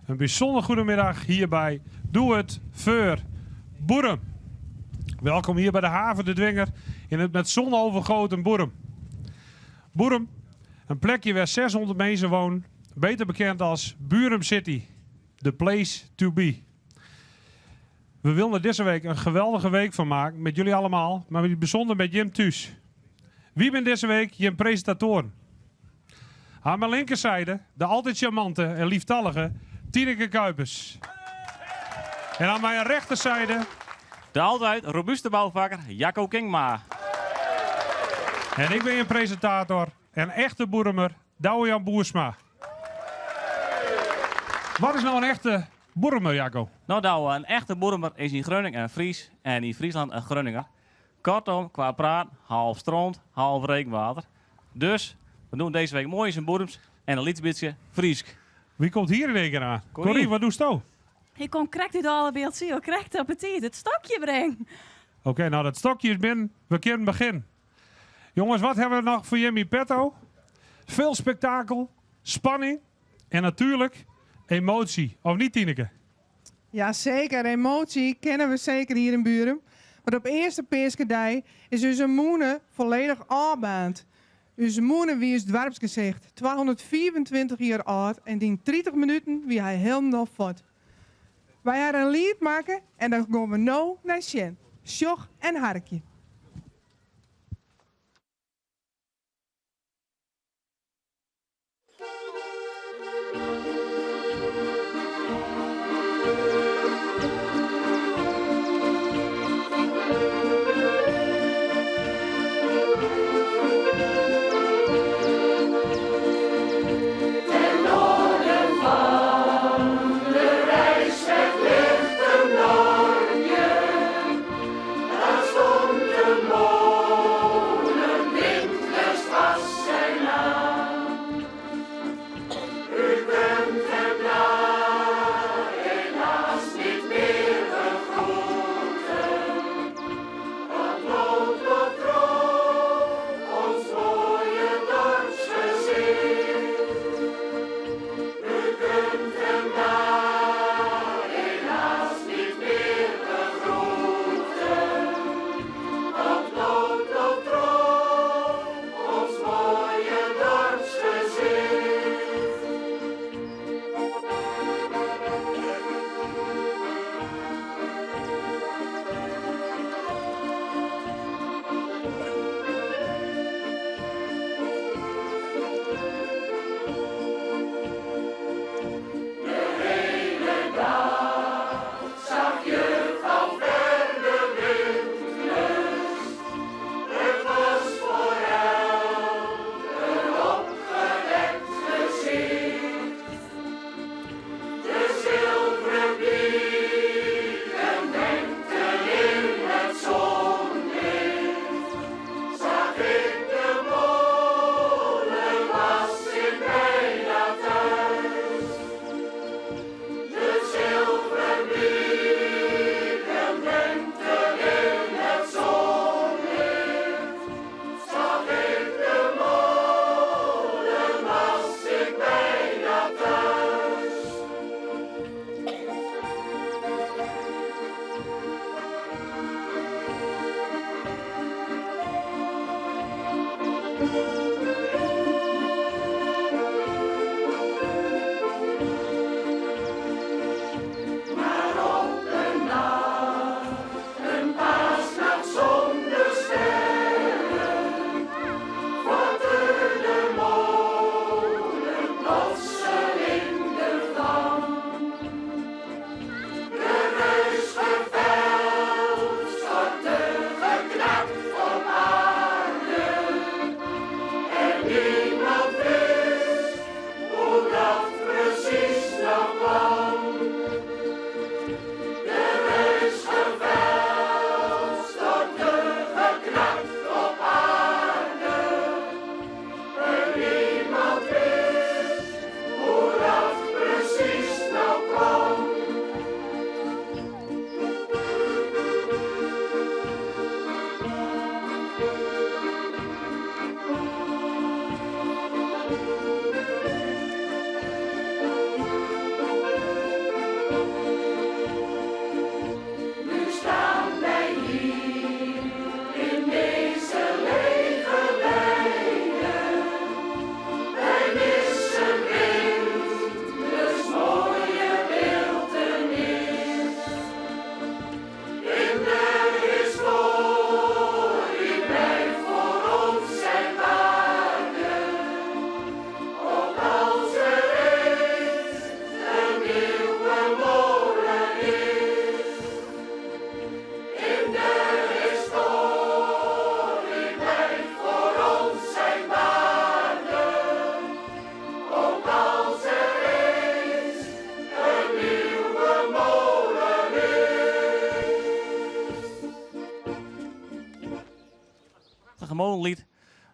Een bijzonder goedemiddag hier bij Doe het Veur Boerum. Welkom hier bij de haven De Dwinger in het met zon overgoten Boerum. Boerum, een plekje waar 600 mensen wonen, beter bekend als Burum City. The place to be. We willen er deze week een geweldige week van maken met jullie allemaal, maar in het bijzonder met Jim thuis. Wie bent deze week je presentatoren? Aan mijn linkerzijde de altijd charmante en lieftallige Tineke Kuipers. En aan mijn rechterzijde De altijd robuuste bouwvakker Jacco Kingma. En ik ben je presentator en echte boeremer Douwe-Jan Boersma. Wat is nou een echte boeremer, Jacco? Nou Douwe, een echte boeremer is in Groningen een Fries en in Friesland een Groninger. Kortom, qua praat, half stront, half regenwater. Dus, we doen deze week mooi in Boerems en een liet beetje Friesk. Wie komt hier in één keer aan? Corrie. Corrie, wat doe je? Ik kom krekt uit alle beeld zie, ik krijg appetit. Het stokje breng. Oké, nou dat stokje is binnen. We kunnen beginnen. Jongens, wat hebben we nog voor Jimmy Petto? Veel spektakel, spanning en natuurlijk emotie. Of niet, Tineke? Ja, zeker. Emotie kennen we zeker hier in Buren. Want op eerste Peeskedij is onze moene volledig afbaand. Onze moene wie is dwarpsgezicht. 224 jaar oud en die 30 minuten wie hij helemaal voort. Wij gaan een lied maken en dan gaan we nou naar Sjen. Sjoch en Harkje. Daar stond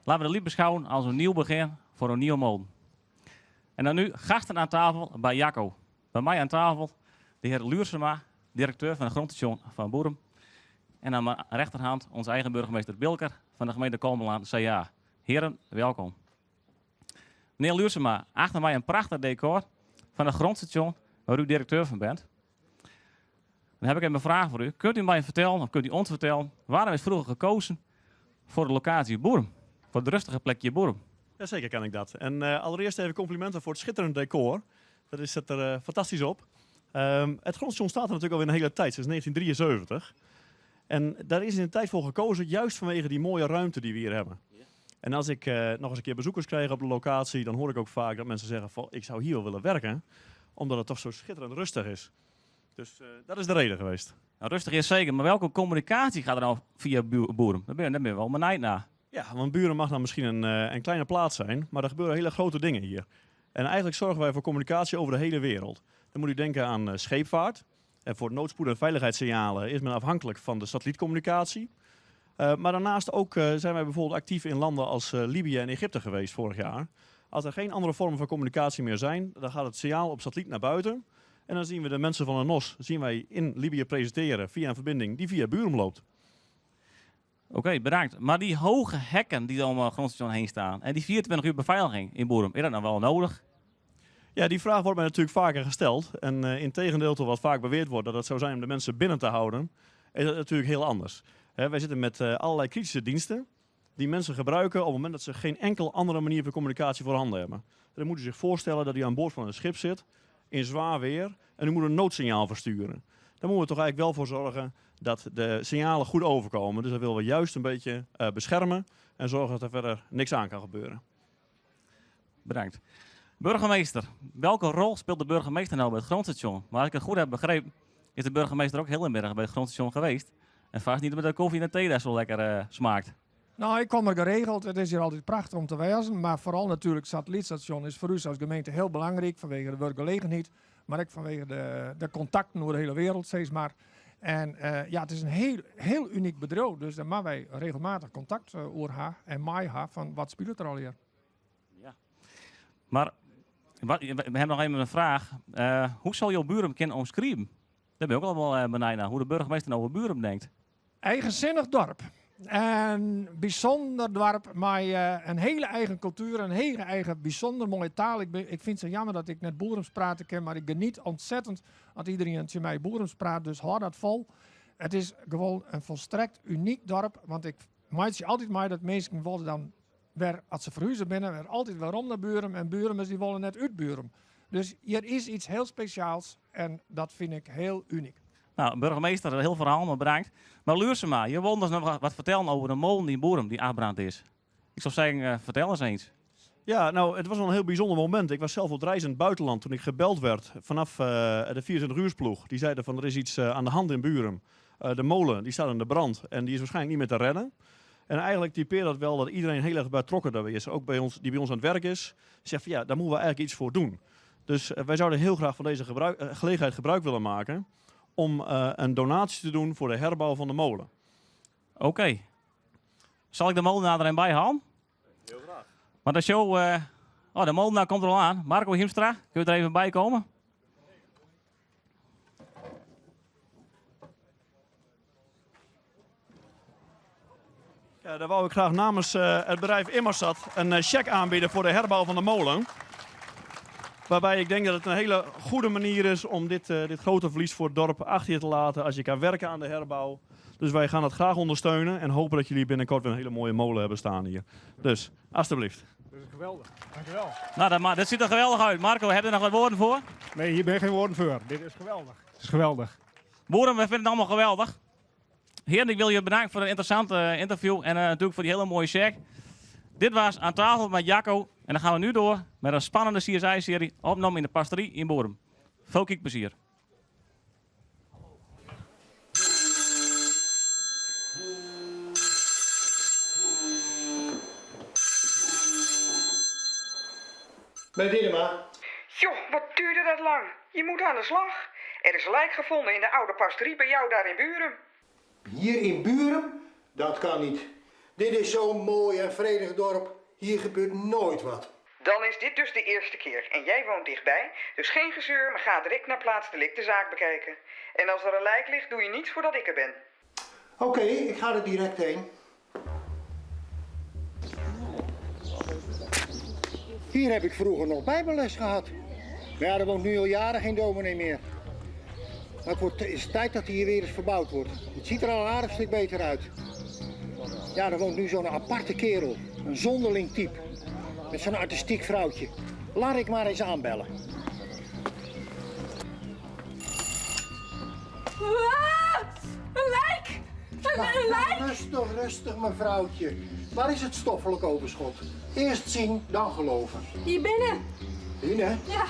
Laten we de liep beschouwen als een nieuw begin voor een nieuwe molen. En dan nu gasten aan tafel bij Jacco. Bij mij aan tafel de heer Luursema, directeur van het grondstation van Boerum. En aan mijn rechterhand onze eigen burgemeester Bilker van de gemeente Kolmelaan, CA. Heren, welkom. Meneer Luursema, achter mij een prachtig decor van het grondstation waar u directeur van bent. Dan heb ik even een vraag voor u. Kunt u mij vertellen, of kunt u ons vertellen, waarom is vroeger gekozen voor de locatie Boerum? Voor het rustige plekje Boerum? Jazeker kan ik dat. En allereerst even complimenten voor het schitterende decor. Dat zit er fantastisch op. Het grondstation staat er natuurlijk al een hele tijd, sinds 1973. En daar is in de tijd voor gekozen, juist vanwege die mooie ruimte die we hier hebben. En als ik nog eens een keer bezoekers krijg op de locatie, dan hoor ik ook vaak dat mensen zeggen van, ik zou hier wel willen werken, omdat het toch zo schitterend rustig is. Dus dat is de reden geweest. Nou, rustig is zeker, maar welke communicatie gaat er nou via Boerum? Daar ben je wel benieuwd naar. Ja, want Burum mag dan misschien een kleine plaats zijn, maar er gebeuren hele grote dingen hier. En eigenlijk zorgen wij voor communicatie over de hele wereld. Dan moet u denken aan scheepvaart. En voor noodspoed- en veiligheidssignalen is men afhankelijk van de satellietcommunicatie. Maar daarnaast ook zijn wij bijvoorbeeld actief in landen als Libië en Egypte geweest vorig jaar. Als er geen andere vormen van communicatie meer zijn, dan gaat het signaal op satelliet naar buiten. En dan zien we de mensen van de NOS zien wij in Libië presenteren via een verbinding die via Burum loopt. Oké, bedankt. Maar die hoge hekken die om het grondstation heen staan en die 24 uur beveiliging in Boerum, is dat nou wel nodig? Ja, die vraag wordt mij natuurlijk vaker gesteld. En in tegendeel tot wat vaak beweerd wordt, dat het zou zijn om de mensen binnen te houden, is dat natuurlijk heel anders. Hè, wij zitten met allerlei kritische diensten die mensen gebruiken op het moment dat ze geen enkel andere manier van communicatie voorhanden hebben. Dan moet u zich voorstellen dat u aan boord van een schip zit, in zwaar weer, en u moet een noodsignaal versturen. Daar moeten we toch eigenlijk wel voor zorgen dat de signalen goed overkomen. Dus dat willen we juist een beetje beschermen en zorgen dat er verder niks aan kan gebeuren. Bedankt. Burgemeester, welke rol speelt de burgemeester nou bij het grondstation? Maar als ik het goed heb begrepen, is de burgemeester ook heel erg bij het grondstation geweest. En vast niet omdat de koffie en de thee daar zo lekker smaakt. Nou, ik kom er geregeld. Het is hier altijd prachtig om te wezen. Maar vooral natuurlijk het satellietstation is voor u als gemeente heel belangrijk vanwege de werkgelegenheid. Maar ook vanwege de contacten door de hele wereld steeds maar. En het is een heel, heel uniek bedrijf. Dus daar maken wij regelmatig contact over haar en mij haar van wat speelt er al hier. Ja. Maar we hebben nog even een vraag. Hoe zal jouw Burum kunnen omschrijven? Daar ben ik ook al wel benieuwd naar. Hoe de burgemeester nou over Burum denkt. Eigenzinnig dorp. Een bijzonder dorp, maar een hele eigen cultuur, een hele eigen bijzonder mooie taal. Ik vind het zo jammer dat ik net Boerems praten kan, maar ik geniet ontzettend als iedereen tegen mij Boerems praat, dus hou dat vol. Het is gewoon een volstrekt uniek dorp, want ik maak je altijd maar dat mensen willen dan weer, als ze verhuizen binnen, weer altijd weer om naar Burum en Burumers die willen net uit Burum. Dus hier is iets heel speciaals en dat vind ik heel uniek. Nou, burgemeester, een heel verhaal, maar bedankt. Maar Luursema, je wilde ons nog wat vertellen over de molen in Boerum die afgebrand is. Ik zou zeggen, vertel eens eens. Ja, het was wel een heel bijzonder moment. Ik was zelf op reis in het buitenland toen ik gebeld werd vanaf de 24-uursploeg. Die zeiden van er is iets aan de hand in Burum. De molen die staat in de brand en die is waarschijnlijk niet meer te redden. En eigenlijk typeert dat wel dat iedereen heel erg betrokken daarbij is. Ook bij ons, die bij ons aan het werk is. Zegt van ja, daar moeten we eigenlijk iets voor doen. Dus wij zouden heel graag van deze gelegenheid gebruik willen maken om een donatie te doen voor de herbouw van de molen. Oké. Zal ik de molenaar er een bij halen? Heel graag. Maar de show... Oh, de molenaar komt er al aan. Marco Hiemstra, kun je er even bij komen? Ja, daar wou ik graag namens het bedrijf Inmarsat een cheque aanbieden voor de herbouw van de molen. Waarbij ik denk dat het een hele goede manier is om dit grote verlies voor het dorp achter je te laten als je kan werken aan de herbouw. Dus wij gaan dat graag ondersteunen en hopen dat jullie binnenkort weer een hele mooie molen hebben staan hier. Dus, alstublieft. Dat is geweldig. Dankjewel. Nou, dat ziet er geweldig uit. Marco, heb je er nog wat woorden voor? Nee, hier ben geen woorden voor. Dit is geweldig. Het is geweldig. Boeren, we vinden het allemaal geweldig. Heren, ik wil je bedanken voor een interessante interview en natuurlijk voor die hele mooie check. Dit was Aan Tafel met Jacco. En dan gaan we nu door met een spannende C S I-serie opgenomen in de pastorie in Boerum. Veel kijkplezier. Meneer Didema. Joh, wat duurde dat lang? Je moet aan de slag. Er is lijk gevonden in de oude pastorie bij jou daar in Burum. Hier in Burum? Dat kan niet. Dit is zo'n mooi en vredig dorp. Hier gebeurt nooit wat. Dan is dit dus de eerste keer. En jij woont dichtbij, dus geen gezeur, maar ga direct naar plaats delict de zaak bekijken. En als er een lijk ligt, doe je niets voordat ik er ben. Oké, ik ga er direct heen. Hier heb ik vroeger nog bijbelles gehad. Maar ja, er woont nu al jaren geen dominee meer. Maar het wordt, is tijd dat hier weer eens verbouwd wordt. Het ziet er al een aardig stuk beter uit. Ja, er woont nu zo'n aparte kerel. Een zonderling type. Met zo'n artistiek vrouwtje. Laat ik maar eens aanbellen. Ah, een lijk! Een, een lijk! Rustig, rustig mevrouwtje. Waar is het stoffelijk overschot? Eerst zien, dan geloven. Hier binnen. Binnen? Ja.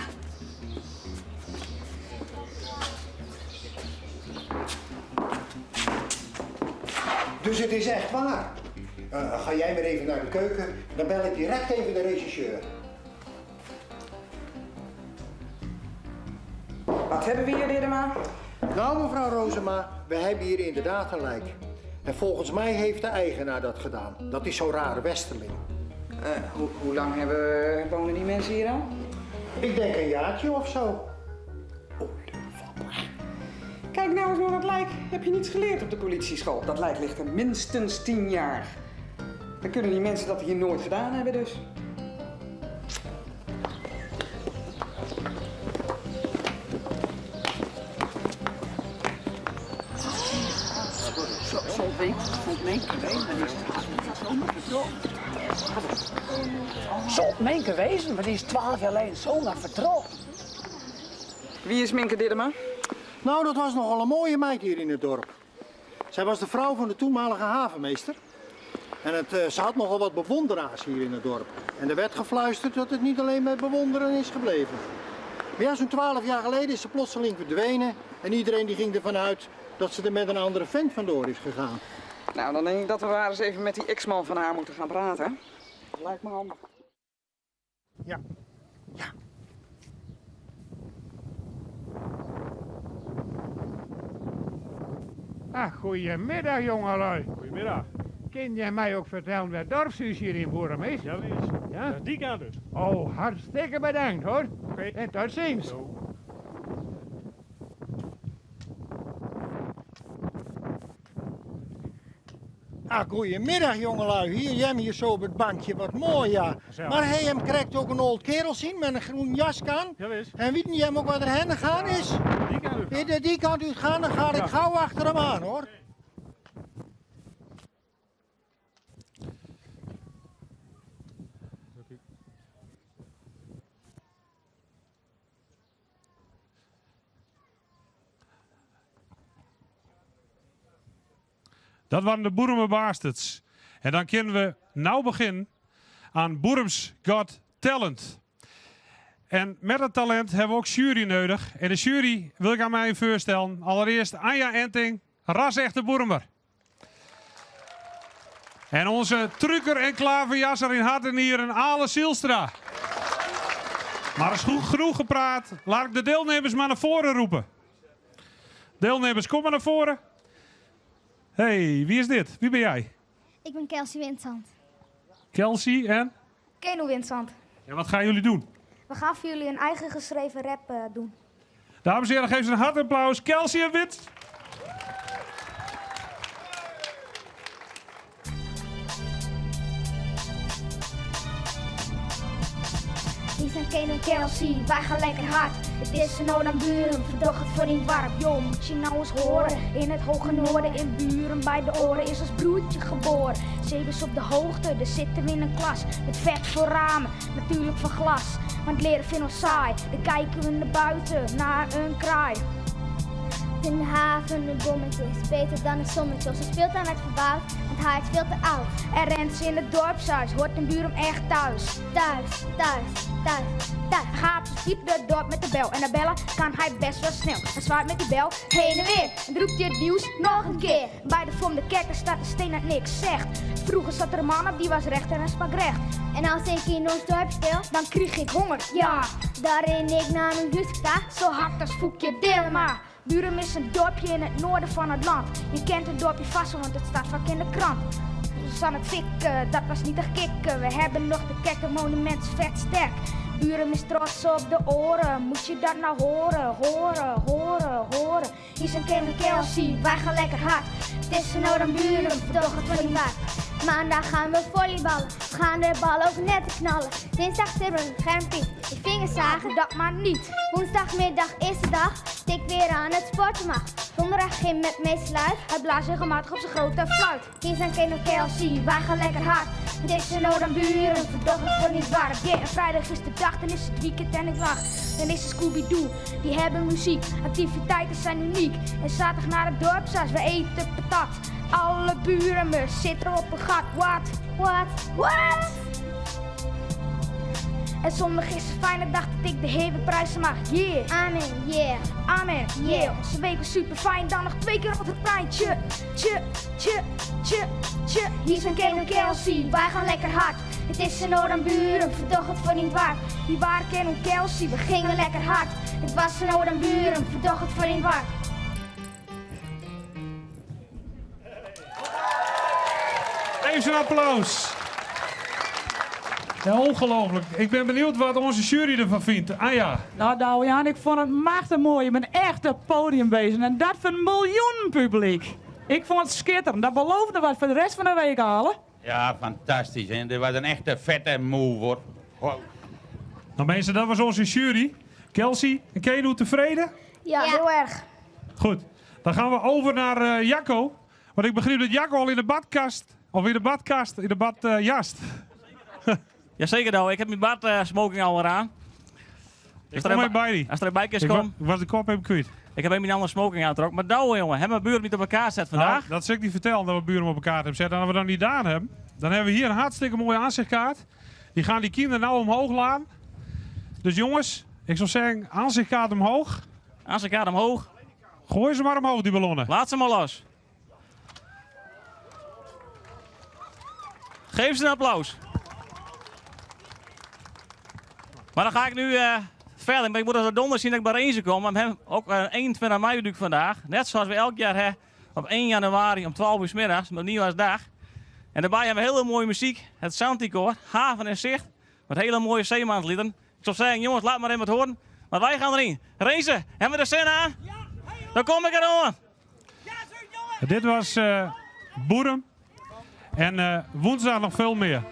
Dus het is echt waar. Ga jij maar even naar de keuken, dan bel ik direct even de regisseur. Wat hebben we hier, Didema? Nou, mevrouw Rozema, we hebben hier inderdaad een lijk. En volgens mij heeft de eigenaar dat gedaan. Dat is zo'n rare westerling. Hoe lang wonen die mensen hier al? Ik denk een jaartje of zo. Kijk nou eens naar dat lijk. Heb je niets geleerd op de politieschool? Dat lijk ligt er minstens 10 jaar. Dan kunnen die mensen dat hier nooit gedaan hebben dus. Zo Minke wezen, maar die is 12 jaar geleden zomaar vertrokken. Wie is Minke Didema? Nou, dat was nogal een mooie meid hier in het dorp. Zij was de vrouw van de toenmalige havenmeester. En ze had nogal wat bewonderaars hier in het dorp. En er werd gefluisterd dat het niet alleen met bewonderen is gebleven. Maar ja, zo'n 12 jaar geleden is ze plotseling verdwenen. En iedereen die ging ervan uit dat ze er met een andere vent vandoor is gegaan. Nou, dan denk ik dat we maar eens even met die ex-man van haar moeten gaan praten. Dat lijkt me handig. Ja. Ja. Ah, goedemiddag jongelui. Goedemiddag. Kun jij mij ook vertellen waar het dorpshuis hier in Boerum is? Ja, wees. Ja? Dat is die kant uit. Oh, hartstikke bedankt hoor. Oké. En tot ziens. Zo. Ah, goedemiddag jongelui. Hier, Jem hier zo op het bankje. Wat mooi ja. Gezellig. Maar hij hem krijgt ook een old kerel zien met een groen jas aan. Ja, wees. En weet je hem ook waar er heen gaan is? Die kant uit. In die kant uit gaan, dan ga ik Ja. gauw achter hem aan hoor. Dat waren de Boerumer Bastards. En dan kunnen we nou beginnen aan Boerums Got Talent. En met dat talent hebben we ook jury nodig. En de jury wil ik aan mij voorstellen. Allereerst Anja Enting, ras-echte Boerumer. En onze trucker en klaverjasser in hart en nieren, Ale Zielstra. Maar is goed genoeg gepraat. Laat ik de deelnemers maar naar voren roepen. Deelnemers, kom maar naar voren. Hey, wie is dit? Wie ben jij? Ik ben Kelsey Windzand. Kelsey en? Keno Windzand. En wat gaan jullie doen? We gaan voor jullie een eigen geschreven rap doen. Dames en heren, geef ze een hard applaus. Kelsey en Wit. Hier zijn Keno en Kelsey, wij gaan lekker hard. Het is een ode aan buren, verdocht het voor die warp. Yo, moet je nou eens horen. In het hoge noorden, in Buren, bij de oren is ons broertje geboren. Zeep op de hoogte, daar zitten we in een klas. Met vet voor ramen, natuurlijk van glas. Want leren vinden we saai, dan kijken we naar buiten, naar een kraai. In de haven een bommetje is beter dan een sommetje. Ze speelt aan werd verbouwd, want hij is veel te oud. En rent ze in het dorpshuis, hoort een buur hem echt thuis. Thuis, thuis, thuis, thuis. Gaat ze diep door het dorp met de bel. En de bellen kan hij best wel snel. Hij zwaait met die bel heen en weer. En roept hij het nieuws nog een keer. Bij de vorm de kerk staat een steen dat niks zegt. Vroeger zat er een man op, die was rechter en sprak recht. En als ik in ons dorp speel, dan krieg ik honger, ja. Daarin ik naar een huska, zo hard als Foekje Dillema. Burum is een dorpje in het noorden van het land. Je kent het dorpje vast, want het staat vaak in de krant. ons aan het fikken, dat was niet echt kicken. We hebben nog de kerk, het monument is vet sterk. Buren is trots op de oren, moet je dat nou horen, horen, horen, horen. Hier zijn Ken en Kelsey, wij gaan lekker hard. Het is een aan buren, verdoch het voor niet waard. Maandag gaan we volleyballen, we gaan de bal ook net te knallen. Dinsdag tibberen, Germpie, de vingers zagen. Dat maar niet. Woensdagmiddag is de dag, tik weer aan het sporten mag. Donderdag gym met meester Luit. Hij blaast regelmatig op zijn grote fluit. Hier zijn Ken en Kelsey, wij gaan lekker hard. Het is een aan buren, verdoch het voor niet waard. Yeah, en vrijdag is de dag, dan is het weekend en ik lach. Dan is het Scooby-Doo, die hebben muziek. Activiteiten zijn uniek. En zaterdag naar het dorpshuis, we eten patat. Alle buren me zitten op een gat. What? What? What? En zondag is een fijne dag dat ik de Heer weer prijzen mag. Yeah. Amen, yeah. Amen, yeah. Onze week was super fijn, dan nog twee keer op het plein. Tje, tje, tje, tje, tje. Hier zijn Ken en Kelsey, wij gaan lekker hard. Het is een aan buren, verdoch het voor niet waard. Hier waren Ken en Kelsey, we Gingen lekker hard. Het was een aan buren, verdoch het voor niet waard. Even een applaus. Ja, ongelooflijk. Ik ben benieuwd wat onze jury ervan vindt. Anja. Nou, nou Jan, ik vond het machtig mooi. Je bent echt op podium bezig. En dat voor een miljoen publiek. Ik vond het schitterend. Dat beloofde wat voor de rest van de week halen. Ja, fantastisch. Hè? Dit was een echte vette move, hoor. Wow. Nou mensen, dat was onze jury. Kelsey en Keno tevreden? Ja, heel erg. Goed. Dan gaan we over naar Jacco. Want ik begreep dat Jacco al in de badkast, of in de badkast, in de badjast. Jazeker, nou. Ik heb mijn bad smoking al weer aan. Ik kom even bij die. Als er bij is Ik kom. was de kop even kwijt. Ik heb even een andere smoking aangetrokken. Maar douwe, jongen, hebben we buren niet op elkaar gezet vandaag? Nou, dat zal ik niet vertellen dat we buren op elkaar hebben gezet. En als we dat niet gedaan hebben, dan hebben we hier een hartstikke mooie aanzichtkaart. Die gaan die kinderen nou omhoog laten. Dus jongens, ik zou zeggen, aanzichtkaart omhoog. Aanzichtkaart omhoog. Gooi ze maar omhoog, die ballonnen. Laat ze maar los. Geef ze een applaus. Maar dan ga ik nu verder. Maar ik moet als donder zien dat ik bij Renze kom. Want we hebben ook 21 mei natuurlijk vandaag. Net zoals we elk jaar hebben. Op 1 januari om 12 uur 's middags. Met nieuwjaarsdag. En daarbij hebben we hele mooie muziek. Het Santicoor, Haven en Zicht. Met hele mooie zeemansliederen. Ik zou zeggen, jongens, laat maar even wat horen. Maar wij gaan erin. Renze, hebben we de zin aan? Ja, dan kom ik er aan. Dit was Boerum. En woensdag nog veel meer.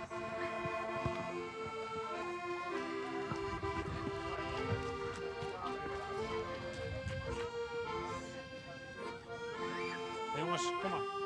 Jongens, kom maar.